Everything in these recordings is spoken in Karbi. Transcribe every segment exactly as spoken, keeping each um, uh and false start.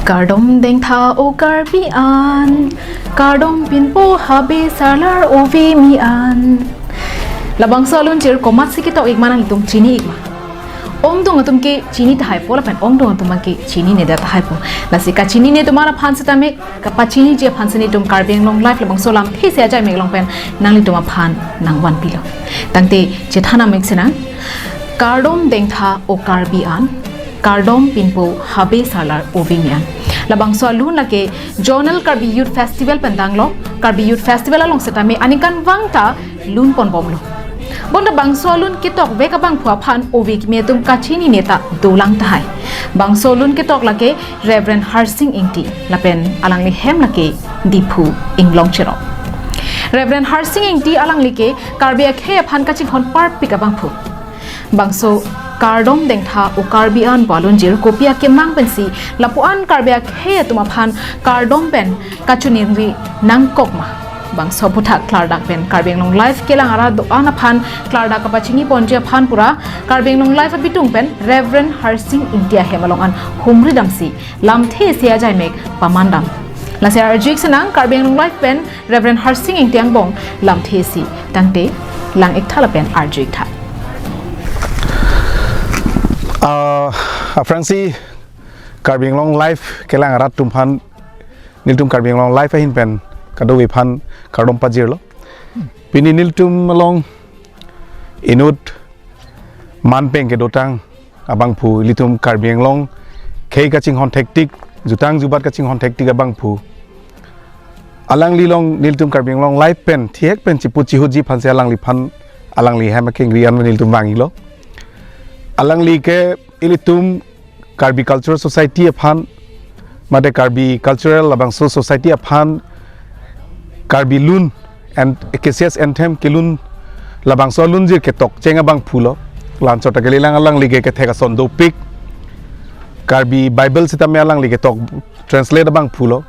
Kardom dengtha o Karbi an, kardom pinpo habe sarlar ove me an. Labangso alunjir komatsi ketok-ik ma nanglitum chini-ik ma? Ongdung atum ke chini tahai po lapen ongdung atum ke chininedet tahai po. Lasi kachinine atum aphan setame kapachiniji aphan si nelitum Karbi Anglong Live labangso lamthe isi ajai mek along pen nanglitum aphan nangvanpilo. Tangte chethan-ik sinang, kardom dengtha o Karbi an, kardom pinpo habe sarlar ove me an. Labangso alun lake Zonal Karbi Youth Festival pen danglo. Karbi Youth Festival along setame aningkanvang ta lun ponbomlo. Bonta bangso alun ketok vek abangphu aphan ove keme atum kachinine ta dolang tahai. Bangso alun ketok lake Reverend Harsing Ingti lapen alangli hem lake Diphu Inglong Cherop. Reverend Harsing Ingti alangli ke Karbi akhei aphan kachinghon parpik abangphu. Bangso kardom dengtha o Karbi an pu alunjir kopi akemang pensi lapuan Karbi akhei atum aphan kardom pen kachiningri nangkok ma? Bangso aphuthak klardak pen Karbi Anglong Live kelang arat do-an aphan klardak kapachini ponji aphan pura Karbi Anglong Live abitung pen Reverend Harsing Ingti ahem along an humri damsi lamthe isi ajai mek pamandam. Lasi arju-ik sinang Karbi Anglong Live pen Reverend Harsing Ingti angbong lamthe isi. Tangte lang-ik tha lapen arju-ik tha. Ah, aphrangsi Karbi Anglong Live kelang arat atum aphan, nelitum Karbi Anglong Live ahin pen kadokave aphan kardom pajirlo. Pini nelitum along inut manpeng kedotang abangphu, ilitum Karbi Anglong khei kachinghon thektik, jutang jubat kachinghon thektik abangphu, alangli along nelitum Karbi Anglong Live pen thihek pen chipu chihuji aphansi alangliphan, alangli hem akengri an nelitum vanglo. Alangli ke ilitum Karbi Cultural Society aphan, mate Karbi Cultural labangso Society aphan Karbi lun and Acacia's Anthem kelun labangso alunjir ketok cheng abangphulo. Lanchot ta kalilang, alangli ke kethek ason dopik. Karbi Bible setame alangli ketok translate abangphulo.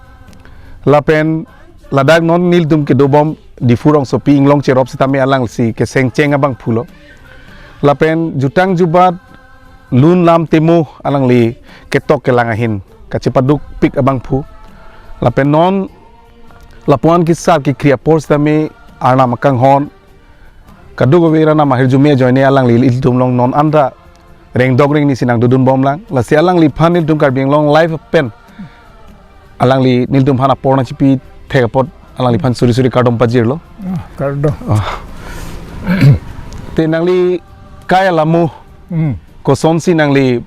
Lapen ladak non nelitum kedobom Diphu rongsopi Inglong Cherop setame alangli si keseng cheng abangphulo. Lapen jutang jubat lun lam temo alangli ketok kelang ahin kachepadukpik abangphu. Lapen non lapuan kesar kekhri apor setame Arnam akanghon kadokave Arnam ahirjume ajoine alangli ilitum along non anta rengdok rengni si nangdodun bomlang. Lasi alangliphan nelitum Karbi Anglong Live pen alangli nelitum aphan apor nangchipi thek apot alangliphan suri suri kardom pajirlo. Ah, kardom. Ah. Te nangli kai alamo, hmm, kosonsi nangli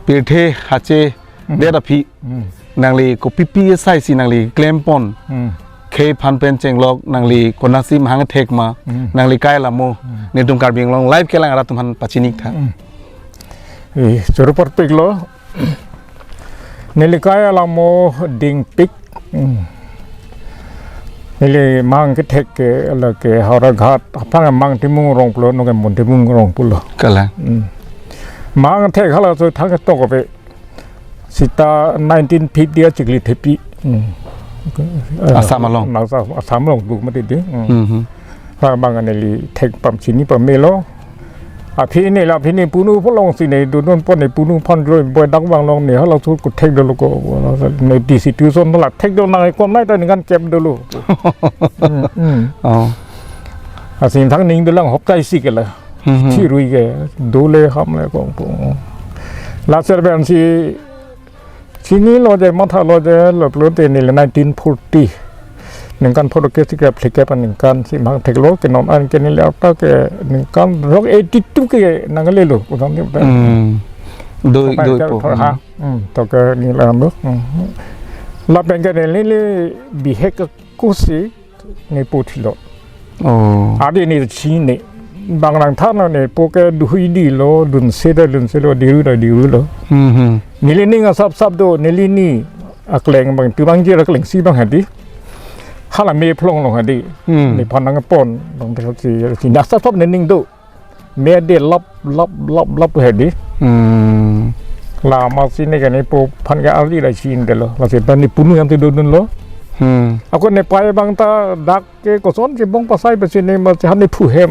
pirthe hache, hmm, det aphi, hmm, nangli kopipi asai si nangli klempon, hmm, khei aphan pen chenglok, nangli konatsi mahang thek ma, hmm, nangli kai alamo, hmm, nelitum Karbi Anglong Live kelang arat atum aphan pachini-ik tha. Hmm. Eh, choro parpiklo. Neli kai alamo dingpik. Hmm. Neli mang kethek ke lake Howraghat, aphrang mang Timung Rongphar lo, nonke Mon Timung Rongphar lo. Kalang. Hmm. Mang thek halaso thang ketok ave. Sita nineteen fifty achikli thepi. Hmm. Assam along. Assam, Assam along tu mati di. Hmm. Mhm. Labang neli thek pam chini pamelo. Aphi neli, aphi neli punu pholong si neli dodun pon neli punu phan joi boi dak vang long neli halaso ko thek dolo ko. Neli di situation la thek dolo nang ko nai ta ningkan kep dolo. Hmm, hmm. Oh. Asin thang ning dolang hop tai si ke la. Hmm, hmm. Chirui ke dole ham le kong pung. Laser ben si chinilo je, mathalo je, lo pulote neli nineteen forty. Ningkan photo ke si kep thek kep ningkan si mang theklo ke non an ke neli ata ke ningkan rok eighty two ke nanglelo. Udang ni. Hmm. Doi, doi po. Ha. Hmm. To ke neli lam lo. Hmm. Lapen ke neli bihek kusi neli puthilo. Oh. Adi neli chini. Bang nangthan lo neli po ke duhui dilo, dunse da dunse lo, diru da diru lo. Hmm, hmm. Neli ning asap sap do, neli ni akleng bang tu bang jir akleng si bang hadi. Hala me phlong lo hadi. Hmm. Neli phan nangpon, bang si, si asap sap neli ning do. Me de lap, lap, lap, lap hedi. Hmm. Lama si neli ke neli po phan ke ali la chin delo. Lasi ta neli punu yang tu dodun lo. Hmm. Ako neli pai bang ta dak ke koson si bong pasai pasi neli masi han neli phu hem.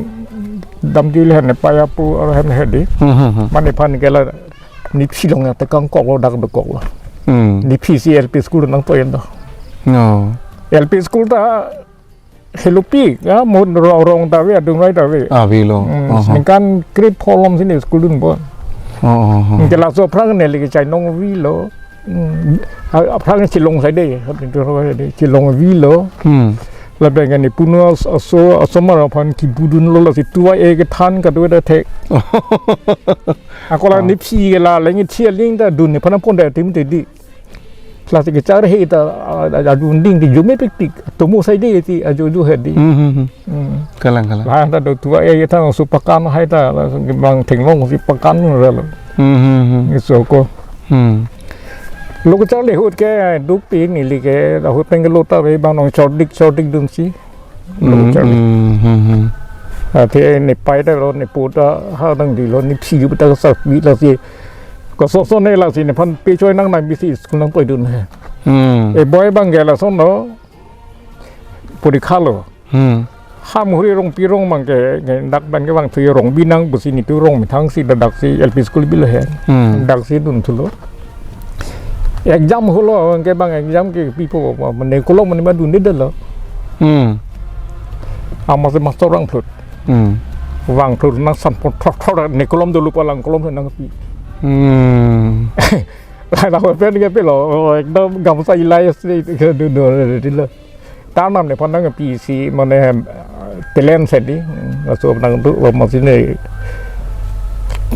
Damji le han neli pai apu ar hem hedi. Hmm, hmm, hmm. Mane phan ke la neli phi long yang tekang kok lo dak do kok lo. Hmm. Nephi si L P school nangpoi do. No. L P school ta helopi, ya, mo rong, rong ta ave, adung rai ta ave. Avelo. Hmm, aha. Ningkan krepho along si ne school dunpo. Oh, oh, oh. Anke laso aphrang neli ke chainong avelo. Hmm. A-, aphrang chelong saide, chelong avelo. Hmm. Lapen ke ne punu as-, aso, asomar aphan kebudunlo, lasi tuva e kethan kado ta thek. Ako la, ah, Nephi ke la, lengitsi aling ta dun nephan pon da tim te di. Plastic kechar he ta, a, a, adun ding di jume pikpik. Tomo saide ti ajo jo he di. Hmm, hmm, hmm. Hmm. Kalang, kalang. La ta do tuva e kethan aso pakan hai ta, la bang theklong si pakan ra lo. Hmm, hmm, hmm. Iso ko. Hmm. Lo kechar le ahut ke dukpi neli ke, ahut pen ke lo ta ave bang nong chordik chordik dunsi. Lo, hmm, kechar le. Hmm, hmm, hmm. Athe ne pai ta lo, ne po ta ha dang di lo, Nephi ta sa pi lasi. Kososo ne lasi nephan pe choi nang nang bisi school nangpoi dun he. Hmm. E boy bang ke lason lo. Porikha lo. Hmm. Ham huri Rongpi arong bang ke, ke dak bang ke bang thu Rongpi nang pusi netum arong methang si dak si L P school bilo he. Hmm. Dak si dun thulo. Exam holo ke bang exam ke pipo mane kolom mane ma dun de lo. Hmm. Amatsi master vangphlut. Hmm. Vangphlut nang san pon thor thor ne kolom dolo palang kolom nangpi. Hmm. La lapen ke pilo, ekdom gamsa ilai si ke dun dun lo. Tarnam nephan nangpi si mane, eh, talent si di, hmm, laso nangdun lo amatsi ne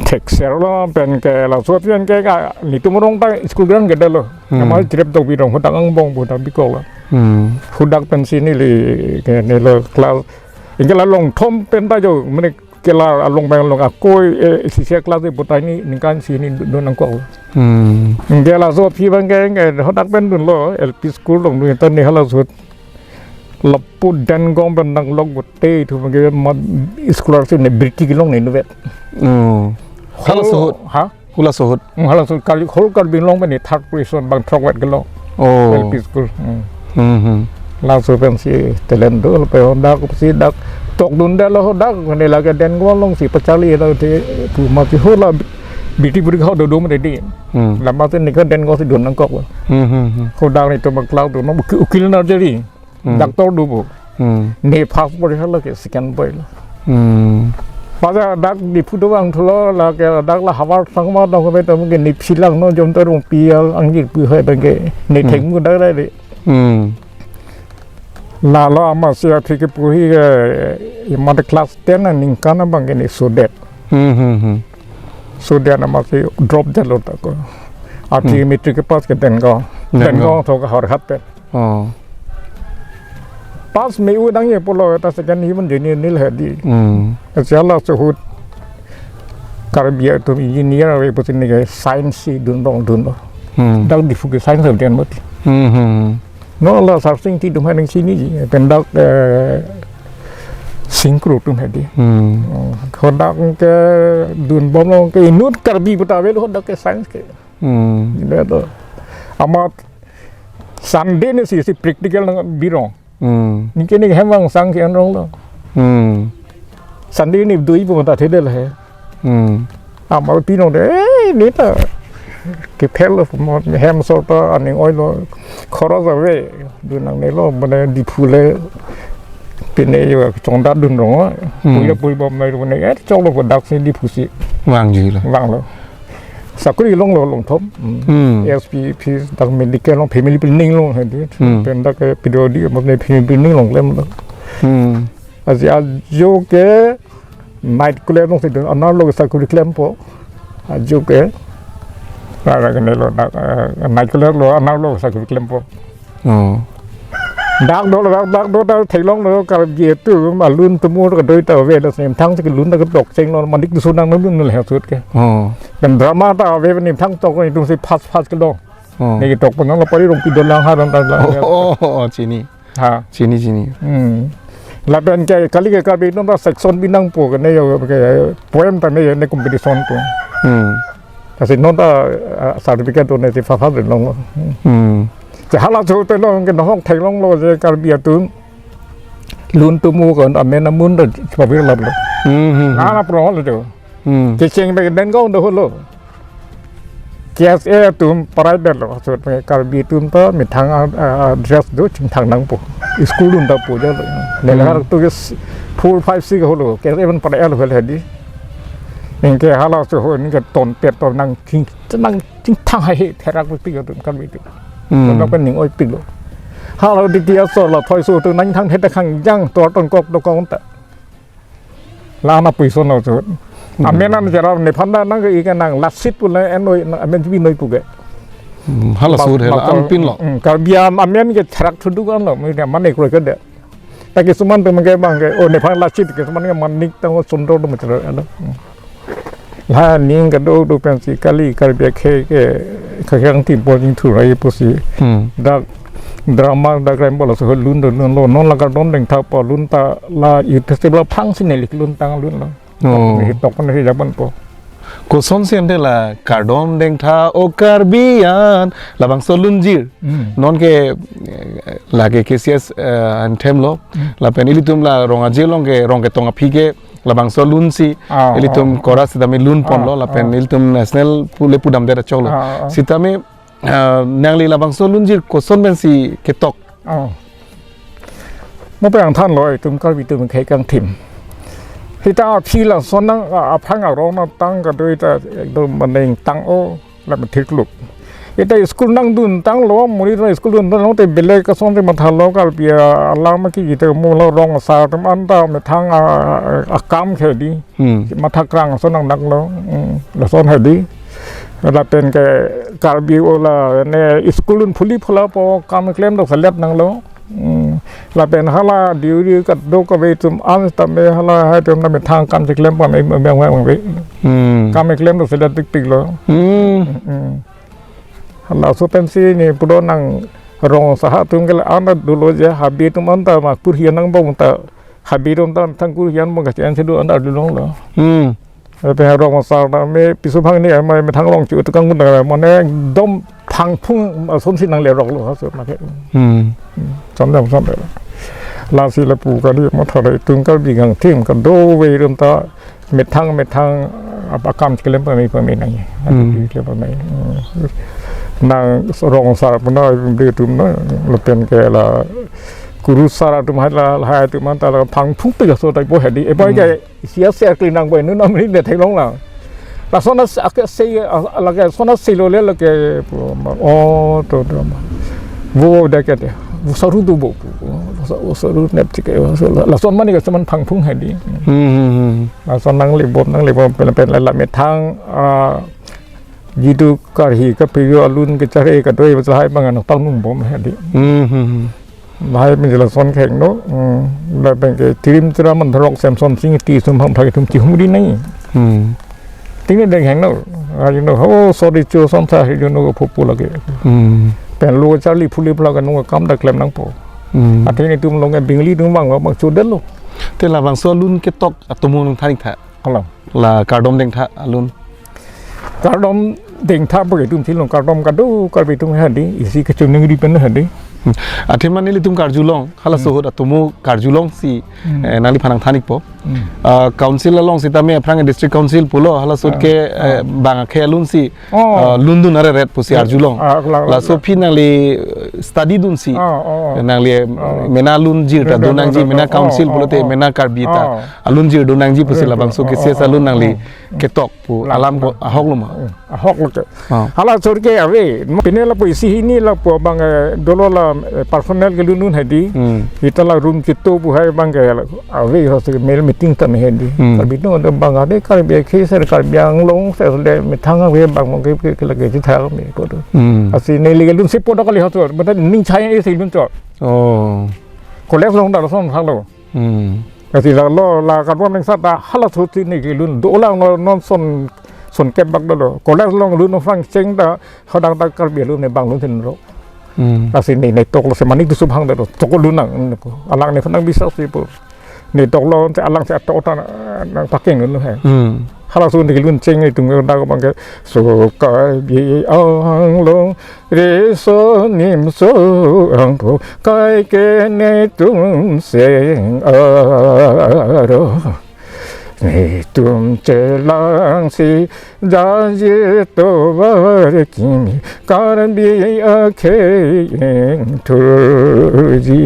thekser lo pen ke laso pen ke ka netum arong ta school ground ke dolo. Hmm. Amat trip dok bidong hadak angbong hadak bikok lo. Hmm. Hadak pensi neli ke ne lo class. Anke la long thom pen ta jo mane ke la along bang long akoi, eh, sisia class e putai ni ningkan si ne dun nangkok. Hmm. Anke laso aphi bang ke, ke hadak pen dunlo L P school along dun ta ne halaso ahut lapu Dengong pen nanglok gote thu bang ke ma school arsi ne birti kelong ne nuvet. Oh. Halaso ahut. Ha? Halaso ahut. Hmm, halaso ahut Karbi, whole Karbi Anglong pen ne third position bang throkvet kelong. Oh. L P school. Hmm. Hmm, hmm. Laso pensi talent do, lapen hadak si dak tokdun detlo hadak, ne lake Dengong along si pacharli lo te pu amatsi hala birti birti ho do do mene di. Hmm. La amatsi ne ke Dengong si dun nangkok. Hmm, hmm, hmm. Hadak netum bang class do no ukil, ukil na jari. Hmm. Doctor do bo. Hmm. Ne first boy hala ke second boy lo. Hmm. Pada dak Diphu do vang thulo lake dak la havar thangma dong ke beto ke Nephi lang no jom to Rongpi al angjir pu hai bang ke ne, hmm, thengmu dak rai de. Hmm. La lo amatsi aphi ke puhi ke imat class ten aningkan abang ke ne sodet. Hmm, hmm, hmm. Sodet amatsi drop detlo ta ko. Aphi, hmm, matric ke pass ke Dengong. Dengong. Dengong tho ke Horhat pen. Oh. Pass me-u dang ye pulo ta second him je ne nil he di. Hmm. Sia laso ahut Karbi atum engineer ave pusi ne ke science si dun rong dunlo. Hmm. Dak Diphu ke science ave den mati. Hmm, hmm, hmm. No la Sarsing Ingti atum hai nangchini ji. Pen dak, eh, Singkro atum hai di. Hmm. Oh, hadak ke dunbomlo ke inut Karbi puta avelo hadak ke science ke. Hmm. Ina to. Amat Sunday ne si, si practical nang birong. Hmm. Ningke ne hem vangsang ke anrong lo. Hmm. Sunday ne dui pu ta thedel he. Hmm. Amat pinong de, eh, ne ta. Ke phel lo mo hem so ta aning oilo. Khoros ave. Dun nangne lo mane Diphu le. Pine yo chongda dun rong. Hmm. Pui pui bom nai ro ne. Eh, choklo dak si Diphu si. Vangji lo. Vanglo. Sakori longlo long thom. Hmm. Hmm. S P P dak medical along family planning along hai di. Hmm. Pen dak ke P W D mo ne family planning along klem lo. Hmm. Asi ajo ke night clerk along si dun anerlo ke sakori klempo. Ajo ke. Rara ke ne lo dak, eh, night clerk lo anerlo sakori klempo. Oh. Dak do, dak, dak do, dak theklong do, Karbi atum alun tumur kadoi ta ave, la nemthang si kelun ta ketok chenglo, manik dusun nang lun le ahut ke. Oh. Pen drama ta ave, nemthang tok netum si fast fast kelong. Oh. Ne ketok pen nang la pari Rongpi dolang ha dam ta la. Oh, oh, oh, oh, chini. Ha. Chini, chini. Hmm. Lapen ke kali ke Karbi atum ta section bi nangpo ke ne yo ke poem ta ne ne competition pu. Hmm. Lasi non ta, ah, certificate do ne ti pha pha dun long lo. Hmm. Te halaso ahut te non ke nohok theklong lo je Karbi atum lun tumu kon amen amun do chipabir lap lo. Hmm, hmm, hmm. Nana pro lo jo. Hmm. Kecheng bek Dengong do lo. K S A atum parai det lo, so, Karbi atum ta methang a, a, a dress do chingthang nangpo. School dun ta pu det lo. Hmm. Neli har tu ke s-, four, five, six holo, K S A man parai lo hel hedi. Anke halaso ho, anke ton pet ton nang ching, nang chingthang haihe therak pik atum Karbi atum. Hmm. Ton pen ning oi pik lo. Hala di tiaso la thoi so tu nang thang het khang jang tor ton kok to kong ta. La na puison lo chot. Hmm. Amen an jara nephan ta nang ke ika nang lasit pu la en noi amen bi noi pu ke. Hmm, hala sur hela an pin lo. Hmm, Karbi am amen ke therak thudu kan lo, mi dia mane kroi ke de. Ta kisuman atum ke bang ke, oh, nephan lasit kisuman ke manik tang sundor do mutro alo. Hmm. La ning kado do pensi kali Karbi akhei ke khakang tim pol jing thu rai pusi. Hmm. Dak drama dak rem bola so lun do lun lo, non la kardom dengtha po lun ta la youth festival phang si neli lun tang lun lo. Oh. Ni tok pon si jaban po. Kosonsi ante la kardom dengtha o Karbi an labangso lunjir. Hmm. Non ke, eh, lake K C S, eh, anthem lo. Hmm. Lapen ilitum la rong aje along ke, rong ketong aphi ke labangso lun si, ah, ilitum, ah, chorus sitame lun pon lo, ah, lapen, ah, ilitum national pu le pudam det achok lo. Ah, ah, ah. Sitame, ah, nangli labangso lunjir koson pensi ketok? Ah. Mo pe ang than lo, itum Karbi atum khei kangthim. Sita aphi lason nang, ah, aphang arong nang tang kadoi ta ekdom maneng tang o. La methik luk. Ita school nangdun tanglo, monit ta school dun tanglo, te belek ason te matha lo Karbi alam ke kita mo lo rong asar atum anta methang a, a, akam ke di. Hmm. Matha krang ason nang naklo. Hmm. Lason hedi. Lapen ke Karbi ola ne school dun phuli phula po kam klem dok selet nanglo. Hmm. Lapen hala diu diu kadokave atum an tame hala hai atum na methang kam cheklem pame meng meng meng. Hmm. Kam cheklem do selet tik tik lo. Hmm. Hmm. Halaso pensi ne pudo nang rong saha atum ke la an ta dolo je, habe atum anta ma kurhi an nangbom ta, habe atum ta thang kurhi an bom kachi an sedu anta dolo lo. Hmm. Lapen rong asar tame piso phang ni ama methang rong chu tukang kun tame mane ekdom phangphung asonsi nanglerok lo ha so make. Hmm. Hmm. Som dam som dam. Lasi lapu kali matha itum Karbi kangthim kadokave atum ta methang methang apa kam cheklem pame pame nang. Hmm. Cheklem pame. Hmm. Nang rong asar puna beli atum na lapen ke la kurusar atum hai la hai atum anta la phangphung pik aso tai po hedi. Epai, hmm, ke sia sia kli nang bai nun amri de theklong lang. Lason as ake se, a, lake son as silo le lake pu ma, oh, to, to ma. Vo de ke de. Vo saru tu bo pu. Vo sa-, vo saru nep tik ke, vo sa-, lason mani ke seman phangphung hedi. Hmm, hmm, hmm. Lason nangli bom, nangli bom pen pen la la methang, ah, jitu karhi kapiyo alun kechare kadoi ba lahai bang an pangnung bom hedi. Hmm, hmm, hmm. Lahai pen lason kheng no, hmm, lapen ke tirim tira man tharok Samson Sing ti sum ham phak itum chihum di nai. Hmm. Tingni deng kheng no, ah, you know, oh, sorry, cho son sa hi, you know, phu phu lake. Hmm. Pen lo charli phuli phula ka nung kam da klem nangpo. Hmm. Athe netum long e bingli dung bang bang cho det lo. Te labangso alun ketok atomo nang thanik tha. Kalang. La kardom dengtha alun. Kardom dengtha bagi atum si long kardom kado Karbi atum hedi, isi kechunung di pen hedi. Hmm. Athe mane ilitum karjulong, halaso, hmm, ahut atomo karjulong si, hmm, eh, nangliphan nang thanikpo. Hmm. Ah, council along sitame aphrang district council pulo, halaso, ah, ke, eh, ah, bang akhei alun si, oh, ah, lundun areret pusi, eh, arjulong. Ah, la, la, laso la, aphi nangli, eh, study dun si. Ah, oh, oh. Nangli, eh, ah, mena lunjir ta, eh, do nangji, eh, mena, oh, council oh, pulote, oh, mena Karbi ta. Oh. Alunjir do nangji pusi, eh, labangso, oh, ke, oh, sia, oh, alun nangli, oh, ketok pu, la, alam la, ko ahok lo ma? Hmm, ahok lo ke. Ah. Hala sur ke ave. Pine lapu isi hini lapu bang, eh, dolo la, eh, personal kelun un hedi. Hmm. Kita la room chito pu hai bang ke la ave ho se mel meeting tame hedi. Hmm. Karbi atum ada bang ade Karbi akhei ser Karbi Anglong ser le methang ave bang bang ke ke lake chitha me ko do. Hmm. Lasi neli kelun si podok kali ho sur. Bata ning chai isi lun cho. Oh. College along ta lason halo. Hmm. Lasi la lo la karbom neng sat ta halaso si neli kelun dolang lo non son son kep bak dolo. College along lun aphrang cheng ta hadak ta Karbi alun ne bang lun thin ro. Hmm. Lasi ne netok lo se manik tu subhang dolo. Chok lun nang ko. Alang nephan nang bisa si pu. Netok lo te alang se ato ta nang paking lun he. Hmm. Halaso neli kelun cheng itum da ko bang ke so Karbi Anglong riso nimso angpo kai ke netum seng aro. Netum chelangsi jaji tovar kimi Karbi akhei ingthurji.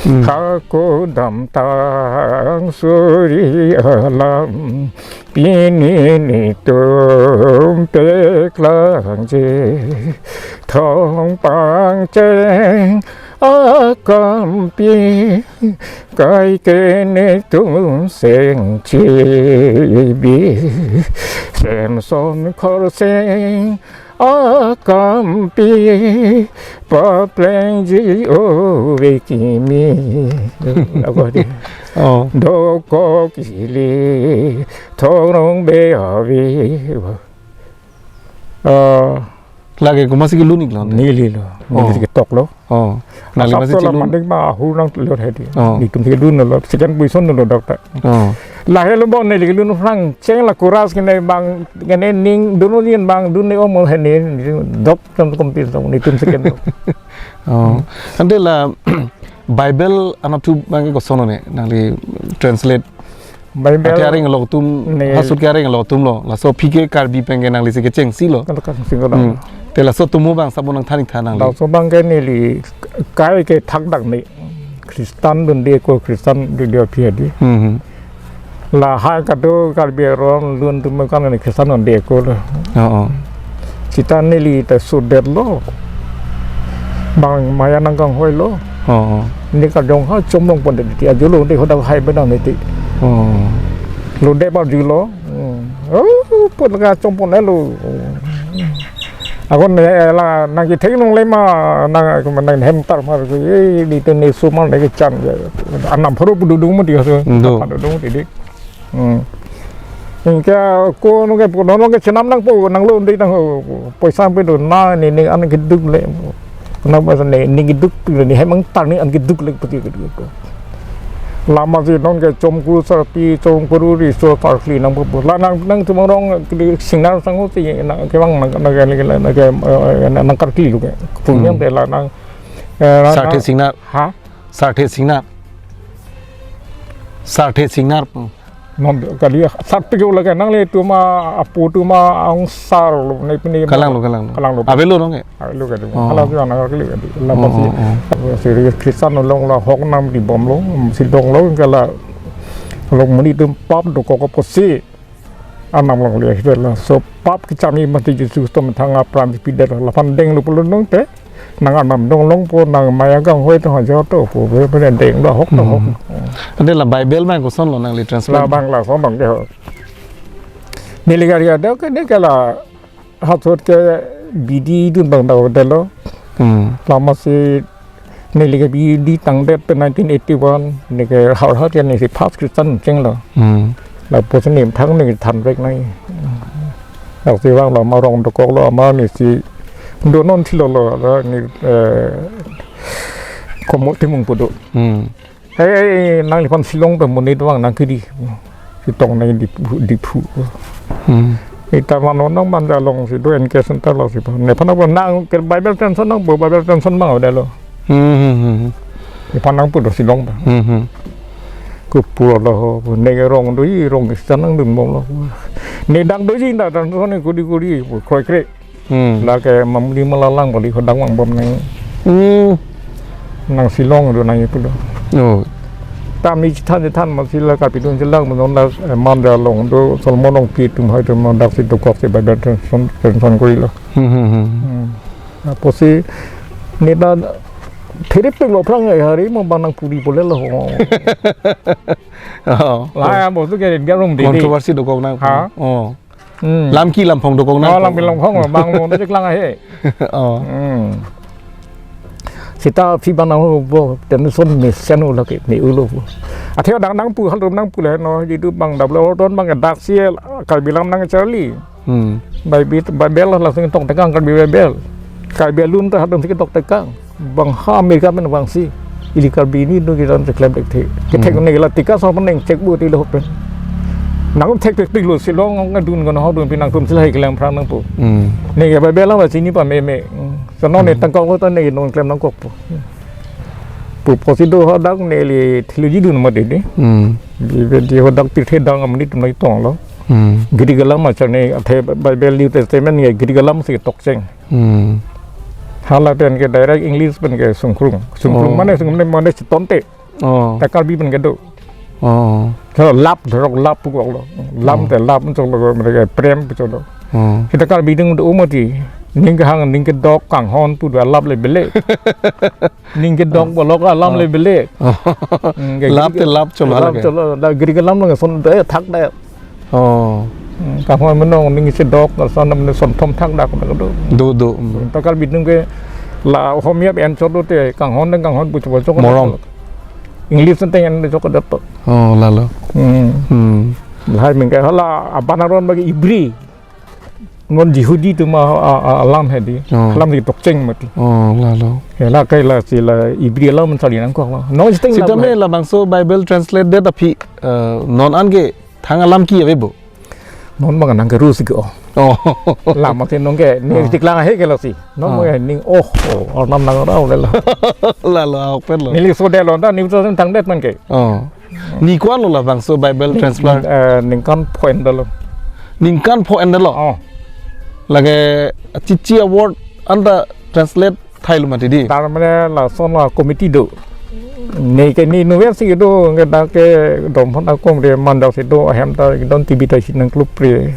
Hmm. Hako damtang suri alam pini netum peklangji. Thong pangcheng akampi kaike netum seng chibi. Semson Khorsing akampi paplengji ove kimi. Ako di. Oh. Dokok ili thorong be avi. Ah. Lake komatsi kelun-iklo? Neli lo. Oh. Neli si ketok lo. Oh. Nangli asap masi to la chelun? Manding ma ahu nanglo hedi. Oh. Netum si kelun lo. Second position lo, doctor. Oh. Lahelo bon neli kelun aphrang cheng la kuras kene bang kene ning dunu nin bang dun ne omo hene dok tam kompil tam netum second lo. Oh. Ante la Bible anatthu bang ke koson ne nangli translate Bible athe areng lo atum ne. Hasut ke areng lo atum lo. Laso aphi ke Karbi pen ke nangli si kechengsi lo. Kalau kan sing kalau. Hmm. Te laso atum bang sabun nangthan-ik tha nangli. Laso bang ke neli kai ke thakdak ne. Kristan dunde ko Kristan dunde aphi hedi. Hmm, hmm. Lahai kado Karbi aron lun atum kan ne Kristan dunde ko lo. Oh, oh. Seta neli ta sudet lo. Bang maya nangkanghoi lo. Oh, oh. Ne kajong ha chomlong pon de ti ajo lo de hodak hai benang ne ti. Oh. Lo de ba ju lo. Hmm. Oh, pon ka chom pon lo. Ako ne la nangkethek nongle ma nang nang hem tar mar ko, eh, di te ne sumar ne kechan. Anam pharo pu dudung mo di so. Do. Apa dudung ti di. Hmm. Ingke ko nungke po nungke chenam nangpo nanglo undi nang ho, poisa pe do na ne ne an keduk le. Na ba ne ne keduk le ne hemang tar ne an keduk le peti keduk ko. Lama si nungke chomkuru sarpi chomkuru riso parkli nangpo. La nang nang tumang rong ke singnar sang ho si nang kevang nang nang ke nang ke, eh, nang karkli lo ke. Punya Hmm. Te la nang, eh, la Sarthe nang Singnar. Ha? Sarthe Singnar. Sarthe Singnar. Non kali sarpi ke ula ke nanglitum apo atum angsar lo ne pini. Kalang lo, kalang lo. Kalang lo. Avelo nong ke? Avelo ke. Oh. Kalang lo nang kali ke. La Oh, pasti. Oh, oh. Serius Kristan along la hok nam di bom lo, si dong lo kala along muni atum pap dokok apotsi. Anam longle hidela. So pap kechami mati Jisu Kristo methang apran pidetlo. Laphan denglo pulo nong te. Nang anam dong longpo nang maya kanghoi to hajo to po be be denglo hok to hok. Hmm. Ante la Bible bang koson lo nangli translate? La bang lason bang ke ho. Neli gari ada ke ne kala hasot ke bidi dun bang dau delo. Hmm. Lama si neli ke bidi tangdet pen nineteen eighty-one, ne ke har har ke ne si first Christian cheng lo. Hmm. Lapuson ne thang ne than vek nai. Lapusi vang lo ama rong dokok lo ama ne si do non thilo lo la ne, eh, komo timung pudo. Hmm. Hey, hey, nangliphan Shillong pen monit vang nang kiri. Sitong nang Diphu, Diphu. Hmm. Ita mano nang Manja along si do N K Center lo si pa. Nephan apa nang ke Bible tension nangpo, Bible tension bang ada lo. Hmm, hmm, hmm, hmm. Nephan nangpo do Shillong bang. Hmm, hmm. Kupur lo ho, ne rong do i rong Christian nangdun bom lo. Ne dang do i nda dang do ne kuri kuri, kroi kroi. Hmm. Lake mamuni malalang bali hodang vang bom nang. Hmm. Nang Shillong do nang ipu do. Oh. Tami chethan chethan ma sila kapidun sila menon la, eh, Manja along do Solomon Rongpi atum hai atum dak si dokok si Bible tension tension kori lo. Hmm, hmm, hmm. Hmm. Apotsi ne ta thirip lo phrang hari mo bang nang puri pole lo ho. Oh. La ya bo tu ke dia rum di. Controversy dokok nang. Ha? Oh. Hmm. Lamki lamphong dokok nang. Oh, lamki lamphong bang mo je klang ahe. Oh. Hmm. Seta phi bang nang bo tension mesen ulo ke ne ulo. Athe dang nangpu hal rum nangpu le no jidu bang double ton bang dak si Karbi lam nang charli. Hmm. Bai bit bai bel la sing tong tekang Karbi bai bel. Karbi alun ta hadam si tok tekang. Bang ha America pen bang si ili Karbi ni do kita se klem tek the. Ke thek Hmm. Ne la tika sa pen neng check bu ti lo pen. Nang thek tek lo Shillong ngadun ngan ho dun pinang tum sila hai klem phrang nangpo. Hmm. Ne ke bai bel la ba sini pa me me. Hmm. Sono ne Hmm. tangkok ko ta ne non klem nangkokpo. Pu apotsi do hadak neli theology dun ma de de. Hmm. Bible di hodak pirthe dang amonit atum nangtonglo. Hmm. Greek alam acharni athe Bible New Testament nge Greek alam si tokcheng. Hmm. Hala pen ke direct English pen ke sungkrung. Sungkrung Oh. mane sungkrung mane chitonte. Oh. Ta Karbi pen kedo. Oh. Thero love, thero love pu koklo. Lam Oh. te love choklo, mere ke prem pu choklo. Oh. Seta Karbi dung do mati. Ning kehang, ning kedok kanghon pu do love le bele. Ning kedok Oh. bolok alam Oh. le bele. Oh. Hmm, ke Love Greek te love choklo love lake. choklo. Da Greek alam lo son de thak de. Oh. Hmm, kanghon menong ning si dok, son nam son thom thak dak na do. Do, do, hmm. Ta Karbi dung ke la homia en chot do te kanghon dang kanghon buch buch chok. Morom. English teng en chok do. Oh, lalo. Hmm. Hmm. Lahai mingke hala aban aron bagi Ibri. Non Jihudi atum a, a, a, alam hedi. Oh. Alam di tokcheng mati. Oh, lalo. Hela kai la si la Ibri alam sali nangkok la. Non siteng Sita la me la. labangso Bible translate det aphi, eh, non an ke thang alam ki ave bo. Non bang nang ke rus ke oh. Oh. Lama ke nong ke ni Oh. tiklang ahe ke lo si. Non Oh. mo ning oh, oh, arnam nang rau le lo. Lalo, ah, ok pen lo. Neli so de lo da ni so tang det man ke. Oh. Ni kwan lo labangso Bible Ni, translate. ni, eh, ningkan point da lo. Ningkan point da lo. Oh. Lake chichi award anta translate thai lo mati di. Tar mane lason la committee do. Ni ke ni university do nge da ke dom hon akom re mandal si do ahem ta don T V ta si nang club re.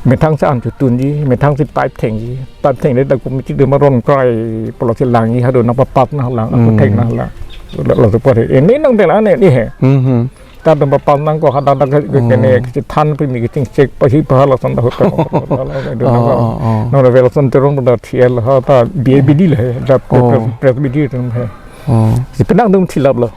Methang si an chutun ji, methang si pipe theng ji. Pipe theng re da committee do maron krai polo si lang ji hado na papat na lang, aku Hmm. theng na lang. La, la support he. Ini nang tela ne ni he. Hmm, hmm. Ta dum pa nang ko hada da ke, ke, Oh. kene ke than pe mi ke ting chek pa hi pa lason da hotel. Oh, oh, oh. No, no, Wilson Teron da T L ha ta B A B D le he, da Oh. Presbytery tum he. Oh. Si penang dum thilap lo.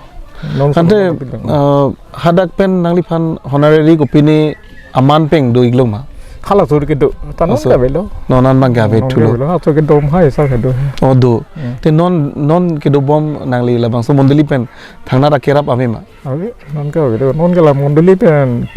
Non Ante, so uh, hadak pen nangliphan honorary kopine aman peng do iglong ma? Hala sur ke do. Ta non Aso. ka velo. Non an bang ke ave Non thulo. ke velo. Ha sur ke dom hai sa ke do. Oh, do. Hmm. Te non, non kedobom nangli labangso mondoli pen thangnat akerap ave ma? Ave, non ke ave do, non ke la mondoli pen,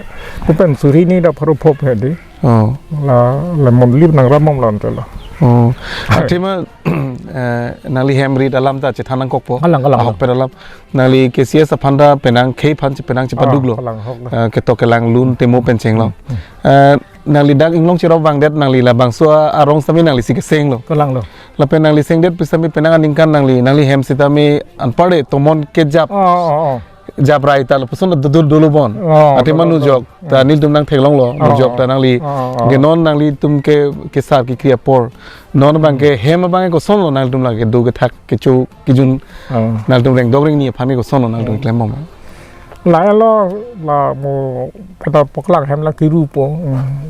pu pen suri ni da pharo phop he di. Oh. La, la mondoli nang ramom lon te la. Oh. Athema, eh, nangli hem rit alam ta chethan nangkokpo. Kalang, kalang, Ahok kalang. pen alam. Nangli K C S aphan ta penang khei phan che penang chepaduk lo. Ah, kalang, ahok lo. Eh, ketok kelang lun temo pen chenglo. Hmm. Eh, nangli dak inglong cherop vangdet nangli labangso a-, arong sami nangli si keseng lo. Kalang lo. Lapen nangli sengdet pu sami penang aningkan nangli, nangli hem sitame anparde tomon kejap. Oh, oh, oh. Jabrai ta lapuson do, do, dolo bon. Oh, Ate dolo, manu dolo. jok ta Hmm. nelitum nang theklong lo, Oh, jok ta oh. nangli. Oh, oh. Ke non nanglitum ke, kesar kekri apor. Non bang ke hem abang ke koson lo nangtum lake do kethak kecho kejun Oh. nangtum rengdok rengni aphan ke koson lo nangtum Hmm. klem bom. La lo la mo pada poklak hem la kiru po. Hmm.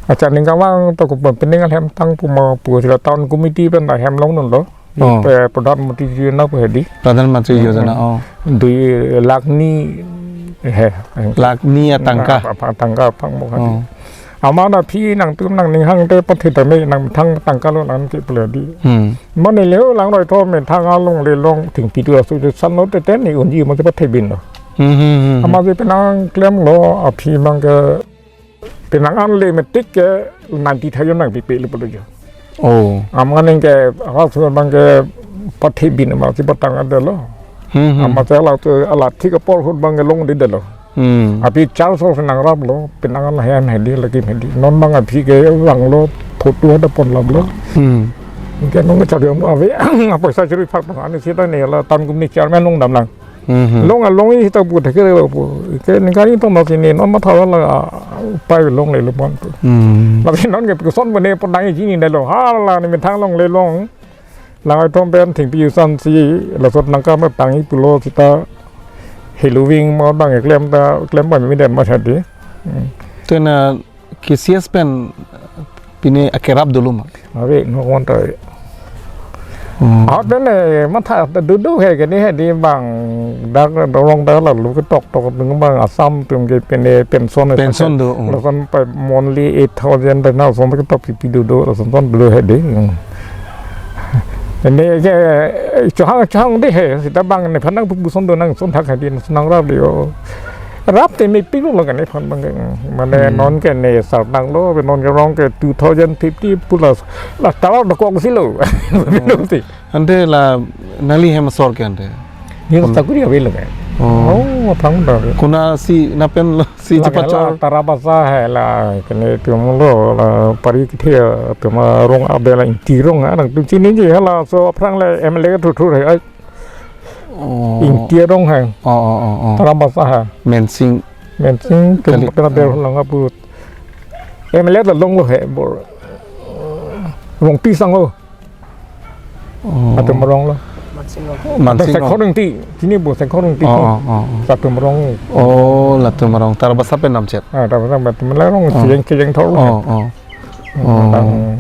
Acha ning kawang to ko pening hem tang pu ma pu sila town committee pen da hem long non lo. Oh. Pe Pradhan Mantri Yojana ko hedi. Pradhan Mantri Hmm, Yojana, hmm. oh. Dui lakh ni he. Lakh ni atangka. Apa, apa tangka pang mo hedi. Oh. Amat aphi nangtum nangning hang te pathe tame nangthang tangka lo nang ke pule di. Hmm. Mane leo lang roi tho methang along le long thingpi tu asu je san lo te ten ni unji mo te pathe bin lo. Hmm, hmm, hmm, hmm. Amat je penang klem lo aphi mang ke penang an le metik ke ninety thousand nangpipe le pule jo. Oh. Amat ning ke asu mang ke pathe bin ma si patang ade lo. Hmm, hmm. Amat se la tu ala thik apor hut bang ke long di de lo. Hmm. Aphi char so se nangrap lo, penang an hem hedi lagi hedi. Non bang aphi ke vang lo, photo ada pon lap lo. Hmm. Ke nong char yang ave, apa sa chari phak bang ani sita ne la tan gum ni chairman long dam lang. Hmm, hmm. Long along i ta bu thek lo bu. Ke ning kari tong no sini non matha la pai long le lo pon tu. Hmm. Lapen non ke son bene pon dang ji ni de lo. Ha la ni methang long le long. Lang ai thom pen thingpi usan si lasot nangkam tang i pulo sita heloving mo bang klem ta klem ban mi den ma hedi. Hmm. Tena K C S pen pine akerap dolo ma? Ave, no want to. Hmm. Hot pen ne matha ta dudu he ke ni hedi bang dak dorong dak la lu ketok tok nung bang Assam tum ke pine pension. Pension do, hmm. Lason pa monthly eight thousand pen na son ketok pi dudu lason ton dudu hedi. Hmm. Ene ke, eh, chohang, chohang de he, sita bang nephan nang puson do nang son thak hedi nang rap de o. Rap te mepik lo ke nephan bang ke, mane Hmm. non ke ne sar nang lo, non ke rong ke two thousand fifty plus, la tawa dokok si lo. Belum ti. Ante la nangli hem asor ke ante? Ni Kon- sakuri ave lo ke. Oh. Oh, aphrang dak. Konatsi lapen lo si chepachor. Tarabasa hai la, kene atum lo, la pari kethe atum arong abela Ingti arong nangtum chiniji, halaso aphrang le M L A thurthur hai. Oh. Ingti arong hai. Oh, oh, oh, oh. Tarabasa hai. Mensing. Mensing atum kali. Kena ber lang aput. M L A ta longlo hai bor. Rongpi sang lo. Oh. Atum arong lo. Mansing Rongpi. Sengkhor Ingti, chini bo Sengkhor Ingti. Oh, oh, oh, oh. Atum arong. Oh, latum arong. Tarabasa pen namchet. Ah, Tarabasa pen atum arong, oh, siyang siyang thor. Oh, oh. Oh. Nang,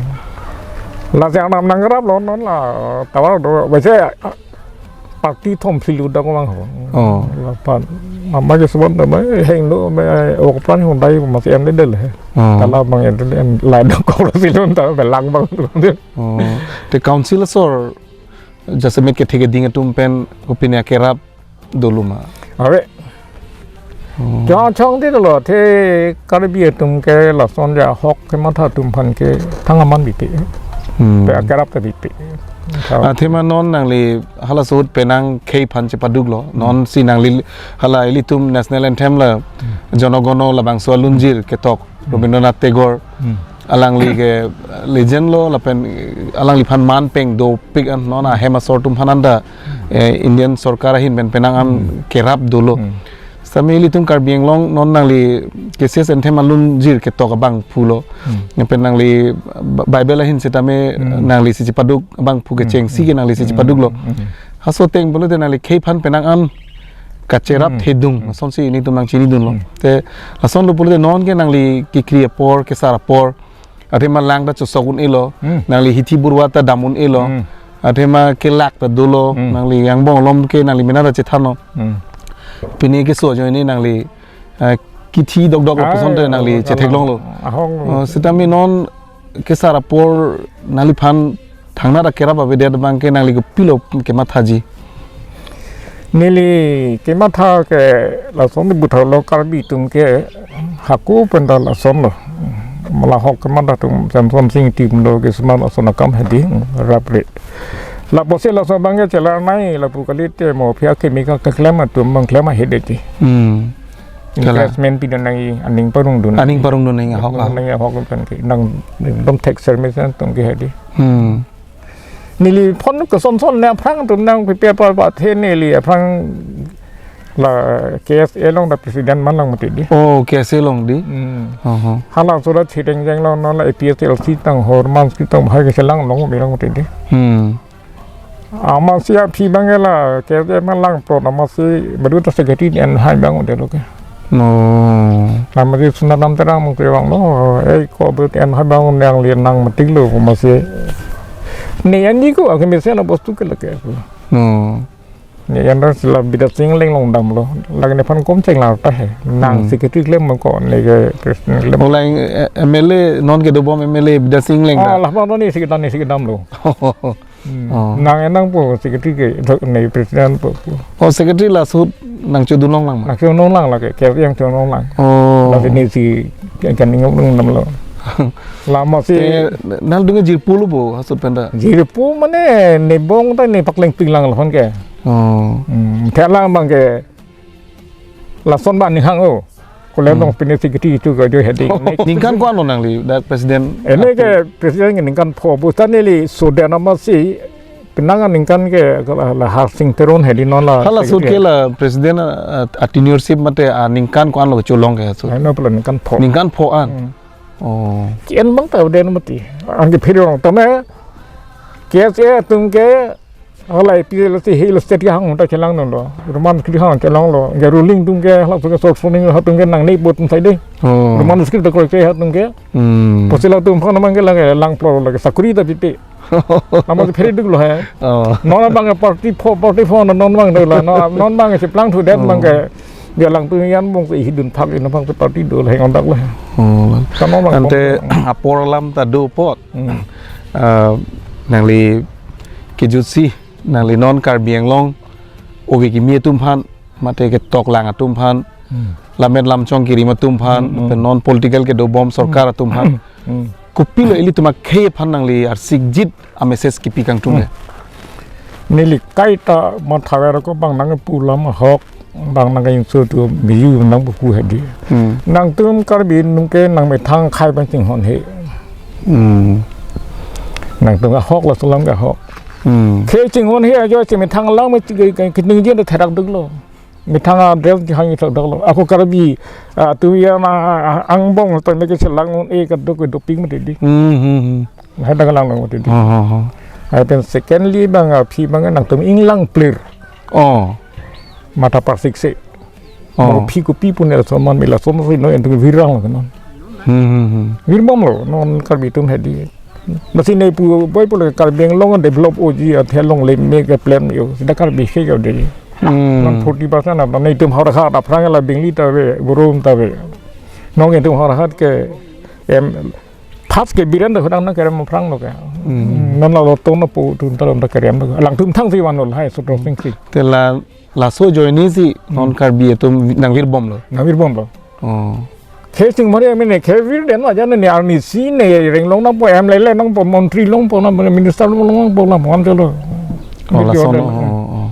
la siyang nam nangrap lo non la, tovar do, baise party thom phli lo dak vang ho. Oh. Lapen mama ke suban da mai heng lo mai ok pan hon dai ma si em de del he. Oh. Tala bang em de em la dok ko si lun ta belang bang. Oh. Te council asor jasemet kethe keding atum pen kopine akerap dolo ma? Ave. Oh. Chong chong ti dolo, te Karbi atum ke lason ja ahok kematha atum aphan ke thang aman bipe. Hmm. Pe akerap ta bipe. Athema non nangli halaso ahut penang khei aphan chepaduk lo. Hmm. Non si nangli hala ilitum national anthem la, hmm, Jono Gono labangso alunjir ketok, hmm, Rabindranath Tagore. Hmm. Alangli ke legend lo lapen alangliphan man peng dopik an, non ahem asor atum aphan anta, eh, Indian sorkar ahin pen penang an, hmm, kerap dolo. Hmm. Sitame ilitum Karbi Anglong non nangli K C S anthem alunjir ketok abangphu lo. Hmm. Lapen nangli Bi-, Bible ahin sitame, hmm, nangli si chepaduk abangphu, hmm, kechengsi ke nangli si, hmm, chepaduk lo. Hmm. Halaso ateng pulote nangli khei aphan penang an kacherap, hmm, thedung. Hmm. Lasonsi nelitum nangchinidun lo. Hmm. Te lason lo pulote non ke nangli kekri apor, kesar apor, athema lang ta chosok un-elo, hmm, nangli hithi burwa ta dam un-elo, hmm, athema kelak ta dolo, hmm, nangli angbong along ke nangli mena ta chethanlo. Hmm. Pini keso ajoine nangli, eh, kithi dokdok, ah, lapuson te nangli, oh, chetheklonglo. Ahong. Oh, sitame non kesar apor nangliphan thangnat akerap avedet abang ke nangli kopilo kemathaji? Neli kematha ke lason ni buthar lo, Karbi atum ke hako pen ta lason lo. Malahok kematha atum Samson Sing atum lo ke seman lason akam hedi, rap re. Lapusi lason abang ke chelar nai, lapu kalite mo aphi akimi keklem atum abang klem ahedetji. Hmm. Kalang. Investment pidun nangji, aning parongdun. Aning parongdun nangji ahok, ahok. Nangji ahok pen ke nang dom thek service atum ke hedi. Hmm. Neli phone ke son son ne aphrang atum nangpipe apar ba the neli aphrang la K S A along ta president man lang mati di. Oh, K S A along di? Hmm. Oho. Hala surat chiteng jeng lo, non la A P H L C tang hor man si tang bahai ke chelang long mi lang mati di. Hmm. Amatsi aphi abang ke la K S A man langplot, amatsi baduta secretary en hai abang de lo ke. No. Amatsi Suna Dam Terang mungkin abang lo, eh, ko bet en hai abang nangli nang mati lo, amatsi. Ne anji ko, akhe mesen abostu ke lake. No. Ne yan ras la Bidya Sing Engleng along damlo. Lake nephan kom cheng la ta he. Nang, hmm, secretary klem ko, ne ke president klem. Olang, eh, M L A, non kedobom M L A Bidya Sing Engleng. Ah, ta? Lah, non ni secretary, ni secretary damlo. Hmm. Oh. Nang enang po secretary ke, ne president po. Oh, secretary laso ahut nangchodun long lang ma? Nangchodun long lang lake, ke yang chodun long lang. Oh. Lasi neli si kan ingop long damlo. Lama si. Te, nangdung jirpo lo bo, halaso ahut pen ta? Jirpo mane, ne bong ta ne pakleng ping lang lason ke. Oh. Hmm, thek lang abang ke. Lason ba ning hang o. Kolom, hmm, dong pine si kiti itu ke jo hedi. Oh, ningkan ko-an lo nangli dak president? Ene ke president ke ningkan pho, bosta neli soda nama si penang ningkan ke la, la Harsing Teron hedi non la. Halaso ahut ke la president, uh, a tenureship mate, uh, ningkan ko-an lo cholong ke halaso ahut? Ano pula ningkan pho. Ningkan pho an. Hmm. Oh. Ki-en abang ta den mati. Anke phiri rong tame K S A atum ke Hala A P H L C Hill State ke hang ta chelangdunlo. Roman script hang chelanglo. Ke ruling atum ke hala atum ke sort phoning atum ke nangne bot sai de. Oh. Roman script ta kroi ke atum ke. Hmm. Pusi latum aphan abang ke lake langplot lake sakuri ta pipe. Amat phere duk lo he. Oh. Non abang ke party pho, party pho non abang de la. Non, non abang ke cheplang thudet abang ke. Oh. Dia lang tu yan bong si hidun thak in abang ke party do la he ngondak la. Oh. Kan non abang ante bong. Apor alam ta do apot. Hmm. Ah, nangli kejutsi nangli non Karbi Anglong ove kimi atum aphan, mate ketoklang atum aphan, hmm, lammet lamchong kerim atum aphan, hmm, hmm, pen non political kedobom sorkar, hmm, atum aphan. Hmm. Kopilo ilitum akhei aphan nangli arsikjit a message kipi kangtung, hmm, ke? Neli kaita mathaver ko abang nangpu alam ahok. Bang nang ka-insult tu biju nang buku hedi. Hmm. Nangtum Karbi nung ke nangmethang akhei pen chinghon he. Hmm. Nangtum ahok laso alam ke ahok. Hmm. Akhei chinghon he ajoine methang alam me ke, ke, ke ningje ta therak duklo. Methang a-dress hang therak duklo. Ako Karbi, ah, tu ya na, ah, angbong to ne ke chelang un-e kaduk doping mati di. Hmm, hmm, hmm. Lahai ta kalang nang mati di. Oh, oh, oh. Lapen secondly bang aphi bang nangtum inglang plir. Oh. Matha parsik se. Oh. Mo phi kopi pune laso aman me laso aman si non entu virang lo non. Hmm, hmm, hmm. Virbomlo non Karbi atum hedi. Masi ne pu boi pulo Karbi Anglong develop oji athe longle me ke plan yo. Sida Karbi ke yo de. Hmm. Non forty percent apna netum Howraghat aphrang la Bengli ta ave, Buru ta ave. Non entum Howraghat ke em first ke Biren ta hudang nangkerem aphrang lo ke. Hmm. Non la lo ton apo atum ta lo nangkerem lo. Alangtum thang si vanlo lahai Sutro Sing si. Te la laso ajoine si non Hmm. Karbi atum nangvirbomlo. Nangvirbomlo. Oh. Akhei chinghon he mene akhei virdet ma jane ne arnisi ne renglong nangpo, M L A longpo, montri longpo, na minister longpo, la mo am chalo. Oh, laso Video no, oh, oh.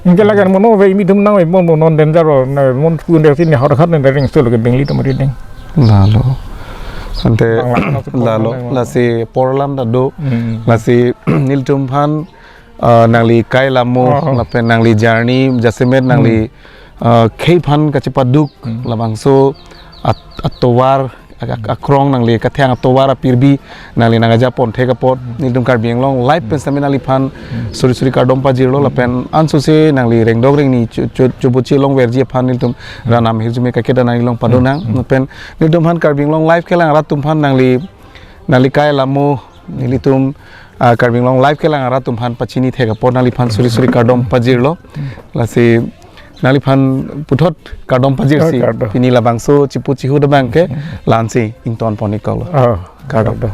Anke lake mono ave, imi atum nangvebom non danger o, na mon kun de si ne Howraghat ne ring solo ke Bengli atum rideng. Lalo. Ante Bang, lalo, lalo, lalo. Lasi porlam ta do, Hmm. lasi nelitum aphan, ah, nangli kai lamo, Oh. lapen nangli journey, jasemet nangli, Hmm. ah, akhei aphan kachepaduk, Hmm. labangso at-, atovar, ak-, ak-, akrong nangli kathang atovar apirbi, nangli nangkejapon thek apot, Hmm. nelitum Karbi Anglong Live Hmm. pen sitame nangliphan Hmm. suri suri kardom pajirlo, Hmm. lapen ansose nangli rengdok rengni cho-, cho-, choboche longverji aphan nelitum Hmm. Ranam Hirjume Kaike ta nangli along pado Hmm. nang, Hmm. lapen nelitum aphan Karbi Anglong Live kelang rat atum aphan nangli, nangli kai lamo, nelitum, ah, Karbi Anglong Live kelang rat atum aphan pachini thek apot nangliphan suri suri kardom pajirlo. Lasi nangliphan puthot kardom pajirsi. Oh, kardom. Pini labangso chipu chihu abang ke la-ansi ingtonpon-iklo. Oh, kardom. Kardom.